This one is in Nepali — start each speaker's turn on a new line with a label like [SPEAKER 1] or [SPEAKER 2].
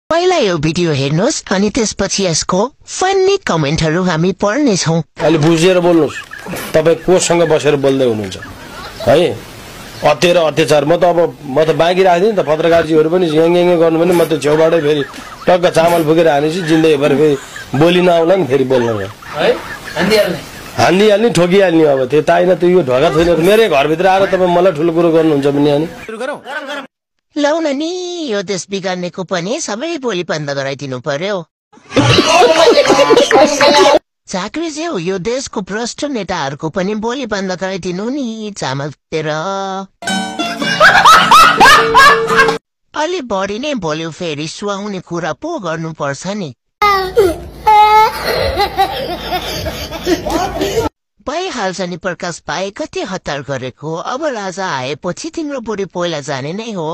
[SPEAKER 1] पहिला यो भिडियो हेर्नुहोस् अनि त्यसपछि यसको फन्नी कमेन्टहरू हामी पढ्नेछौँ।
[SPEAKER 2] अलि बुझेर बोल्नुहोस्, तपाईँ कोसँग बसेर बोल्दै हुनुहुन्छ है? अत्याचार म त बाँकी राख्दिनँ त। पत्रकारजीहरू पनि याङ गर्नु भने म त छेउबाटै फेरि टक्क चामल फुकेर हानेपछि जिन्दगी भएर फेरि बोली नआउला नि, फेरि बोल्न है हानिहाल्ने ठोकिहाल्ने। अब त्यो ताइन त्यो यो ढोका छैन। मेरै घरभित्र आएर तपाईँ मलाई ठुलो कुरो गर्नुहुन्छ भने अनि
[SPEAKER 1] लौ न नि, यो देश बिगार्नेको पनि सबै बोली बन्द गराइदिनु पर्यो। झाँक्रीज्यू, यो देशको भ्रष्ट नेताहरूको पनि बोली बन्द गराइदिनु नि चामलतिर। अलि बढी नै बोल्यो फेरि सुहाउने कुरा पो गर्नुपर्छ नि। भइहाल्छ नि प्रकाश भाइ, कति हतार गरेको। अब राजा आएपछि तिम्रो बुढी पहिला जाने नै हो।